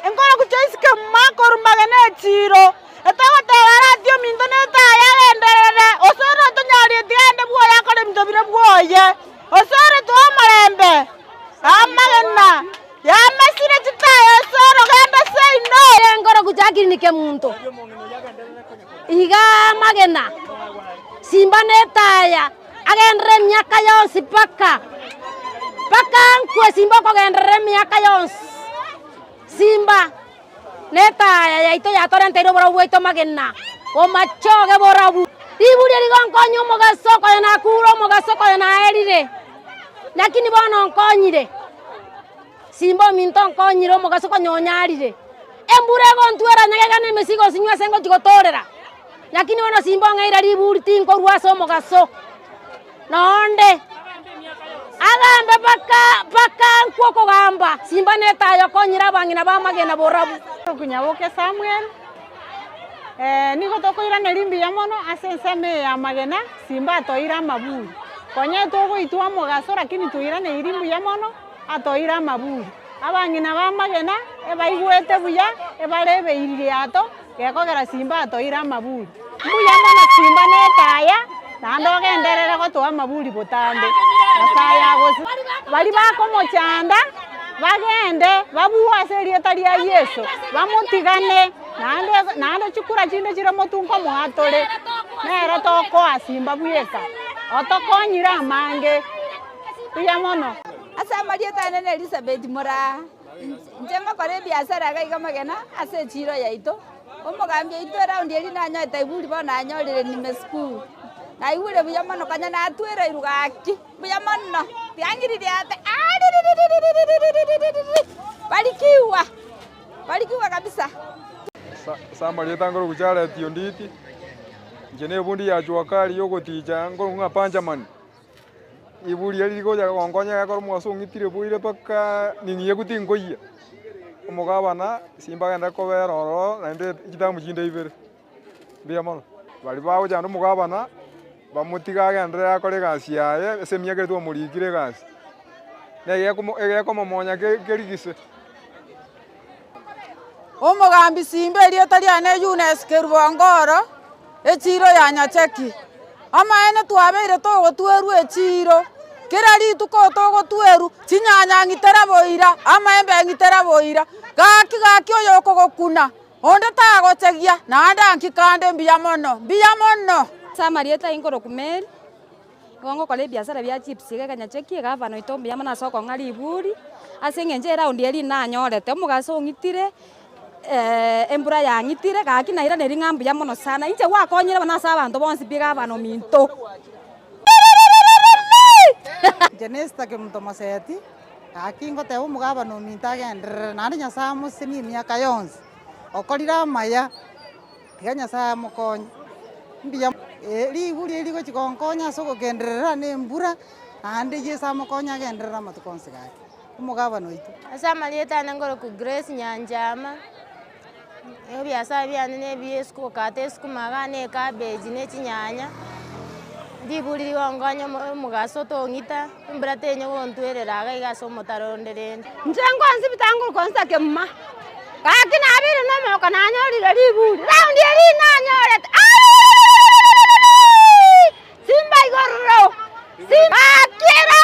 Enkoro gochia isike muma korwa magena echiro, etagoteba aratie ominto netaya agenderere, osore otonyoreti gende bwoye akore ebinto bire bwoye, osore toe omorembe, amagena yamesire chitaya osoro genda seino. Enkoro gochia Kemunto, iga amagena, simba netaya. Agenderere emiaka yonsi mpaka, mpaka nkwe simba okogenderera emiaka yonsi. Simba netaya yaito yatorenteire oborabu bwaito magena, bomachoge borabu. Riburia rigo nkonye omogaso konya nakure omogaso konya naerire, lakini bono nkonyire. Simba ominto nkonyire omogaso konya onyarire. Embura egontwera nyagega na emesigo nsinywe ase ngochia gotoorera. Lakini bono simba ong'eire riburi tinkorua ase omogaso nonde. Agambe mpaka mpaka nkwe okogamba, simba netaya okonyire abang'ina b'amagena borabu. Nyaboke Samuel, nigo tokoiraneria mbuya mono ase ensemo eye ya amagena, simba atoeire amaburi. Konya togoitwa omogaso lakini twairaneirie mbuya mono. Atoeire amaburi. Abang'ina b'amagena ebaigwete buya, ebare ebeiririato, gekogera simba atoeire amaburi. Mbuya mono simba netaya, naende ogenderere gotoa amaburi botambe. Nyasaye agose. Baria bakomochanda, bagende babue ase erieta ria Yeso, bamotigane, naende naende chikura chinde chire motwe nkomoa tore, nere tokoa simba bweka, otokonyire amange. Mbuya mono. Ase amarieta aane na Elisabeti moraa, inche ngokora ebiasara iga iga magena ase echiiro yaito. Omogambi oito eraundi eria nanyorete iburi bono nanyorire nimesukuru. Naigure buya mono konya natwereirwe gaki, mbuya mono, tiangiririe ate ariririririririririririri, barikiwa, barikiwa kabisa. Ase amarieta nkorokwa Jared Onditi, inche na ebundi ya jua kali ya ogoticha nkorokwa ng'a Benjamin. Ribu riria rigocha gonkonya ekero omogaso ong'itire boire mpaka ning'iyeku tinkoiyia, omogabana simbagende kobera ororo naende chitamu chinde ibere, mbuya mono. Baria bagochanda omogabana, bamotige agenderere akore egasi yaye ase emiaka eye twamorikire egasi, na egekomo egekomomonya ke kerigise. Omogambi simba erieta riane Eunice Kerubo Ongoro, echiiro ya Nyacheki. Amaene twabeire togotwerwa echiiro, kera rituko togotwerwa, chinyanya ng'itera boira, amaembe ng'itera boira, gaki gaki oyo okogokuna, onde tagochegia, naende anki kande mbuya mono, mbuya mono. Ase amarieta aye nkorokwa Mary, nigo ngokora ebiasara bia chips iga ekanyacheki, egavana oito mbuya mono ase okong'a riburi, ase eng'encho eraundi eria nanyorete, omogaso ong'itire. embura yang'itire, gaki nairaneria ng'a mbuya mono sana. Inche gwakonyire bono ase abanto bonsi pi gavana ominto. Inche Nesta Kemunto Moseti, gaki ngoteba omogabana ominto agenderere naende Nyasaye amosesenie emiaka yonsi, okorire amaya, tiga Nyasaye amokonye. Mbuya ribu riria rigochi gonkonya ase ogogenderera na embura, naende Yeso amokonye agenderere amatuko onsi gaki. Omogabana oito. Ase amarieta ane nkorokwa Grace Nyanchama, ebiasara biane na ebia esuku gokata esukuma igaa na ecabbage na echinyanya, riburi rigonkonya omo- omogaso tong'ita, embura tenya gontwerera iga iga ase omotaro onde rende. Inche nkonsi bitanguru konsa kemuma, gaki nabeire nomogoko nanyorire riburi, raundi eria nanyorete ariririririririi simba igororo, simba gaki eraundi.